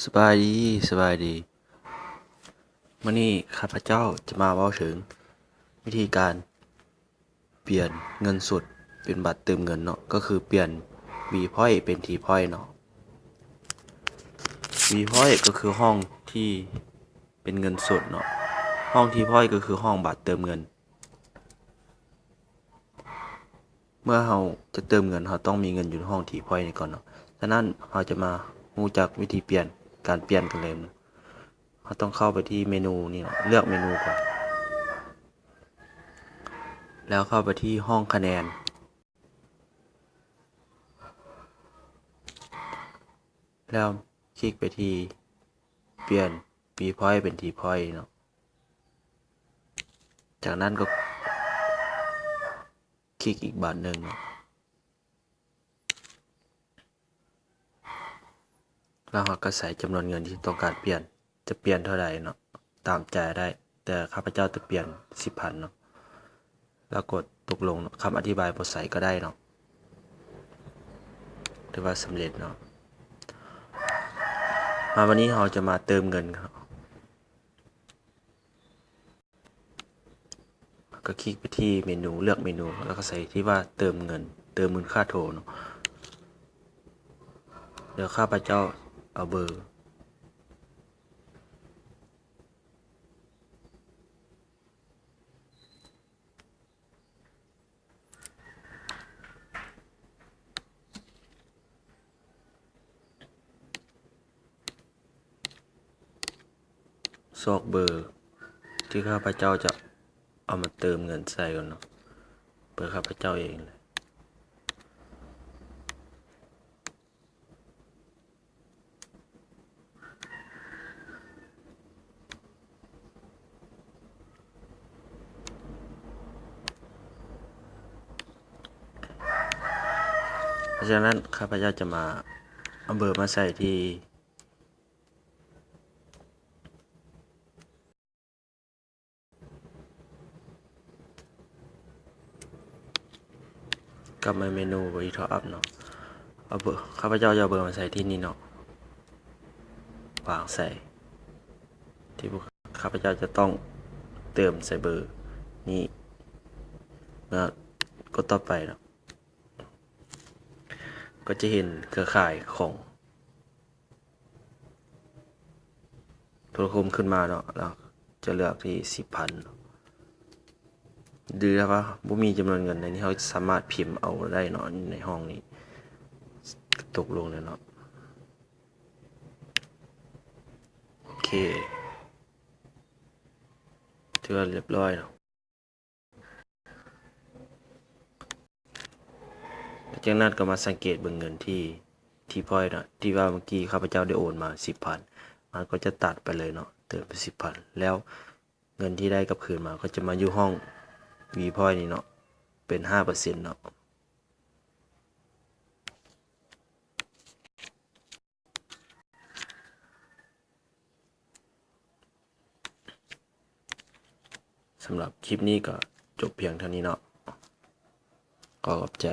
ສະບາຍດີ, ສະບາຍດີ. ມື້ນີ້ຂ້າພະເຈົ້າຈະມາເວົ້າເຖິງວິທີການປ່ຽນເງິນສົດເປັນບັດເຕີມເງິນເນາະ, ກໍຄືປ່ຽນ V Point ເປັນ T Point ເນາະ. V Point ກໍຄືຫ້ອງທີ່ເປັນເງິນສົດເນາະ, ຫ້ອງ T Point ກໍຄືຫ້ອງບັດເຕີມເງິນ. ເມື່ອເຮົາຈະເຕີມເງິນ, ເຮົາຕ້ອງມີເງິນຢູ່ໃນຫ້ອງ T Point ນີ້ກ່ອນເນາະ. ສະນັ້ນ ເຮົາຈະມາຮູ້ຈັກວິທີປ່ຽນ, ການປ່ຽນກັນເລີຍ. ເຮົາຕ້ອງເຂົ້າໄປທີ່ເມນູນີ້ເນາະ, ເລືອກເມນູກ່ອນ ແລ້ວເຂົ້າໄປທີ່ຫ້ອງຄະແນນ ແລ້ວຄລິກໄປທີ່ປ່ຽນ V Point ເປັນ T Point ເນາະ. ຈາກນັ້ນກໍຄລິກອີກບາດໜຶ່ງເນາະ, ແລ້ວເຮົາກໍໃສ່ຈຳນວນເງິນທີ່ຕ້ອງການປ່ຽນ, ຈະປ່ຽນເທົ່າໃດເນາະ ຕາມໃຈໄດ້, ແຕ່ຂ້າພະເຈົ້າຈະປ່ຽນສິບພັນເນາະ. ແລ້ວກົດຕົກລົງເນາະ, ຄຳອະທິບາຍບໍ່ໃສ່ກໍໄດ້ເນາະ, ຖືວ່າສຳເລັດເນາະ. ມາ ວັນນີ້ເຮົາຈະມາເຕີມເງິນເນາະ. ກໍຄລິກໄປທີ່ເມນູ, ເລືອກເມນູ ແລ້ວກໍໃສ່ທີ່ວ່າເຕີມເງິນ, ເຕີມມູນຄ່າໂທເນາະ. ດຽວຂ້າພະເຈົ້າເອົາເບີ ຊອກເບີທີ່ຂ້າພະເຈົ້າຈະເອົາມາເຕີມເງິນໃສ່ກ່ອນເນາະ, ເບີຂ້າພະເຈົ້າເອງ. ເພາະສະນັ້ນ ຂ້າພະເຈົ້າຈະມາເອົາເບີມາໃສ່ທີ່ ກັບມາເມນູ Top Up ເນາະ, ເອົາເບີ ຂ້າພະເຈົ້າຈະເອົາເບີມາໃສ່ທີ່ນີ້ເນາະ, ວາງໃສ່ທີ່ ຂ້າພະເຈົ້າຈະຕ້ອງເຕີມໃສ່ເບີນີ້ ແລ້ວກົດຕໍ່ໄປເນາະ, ກໍຈະເຫັນເຄືອຂ່າຍຂອງ ໂທລະຄົມຂຶ້ນມາເນາະ, ແລ້ວຈະເລືອກທີ່ສິບພັນ ຫຼືຖ້າວ່າບໍ່ມີຈຳນວນເງິນໃນນີ້ ເຮົາສາມາດພິມເອົາໄດ້ເນາະ, ໃນຫ້ອງນີ້ຕົກລົງແລ້ວເນາະ. ໂອເຄ ຖືວ່າຮຽບຮ້ອຍເນາະ. ຈາກນັ້ນກໍມາສັງເກດເບິ່ງເງິນທີ່ T Point ເນາະ ທີ່ວ່າເມື່ອກີ້ຂ້າພະເຈົ້າໄດ້ໂອນມາສິບພັນ ມັນກໍຈະຕັດໄປເລີຍເນາະ, ເຕີມໄປສິບພັນ ແລ້ວເງິນທີ່ໄດ້ກັບຄືນມາກໍຈະມາຢູ່ຫ້ອງ V Point ນີ້ເນາະ, ເປັນຫ້າເປີເຊັນເນາະ. ສຳລັບຄລິບນີ້ກໍຈົບພຽງເທົ່ານີ້ເນາະ. ຂໍຂອບໃຈ.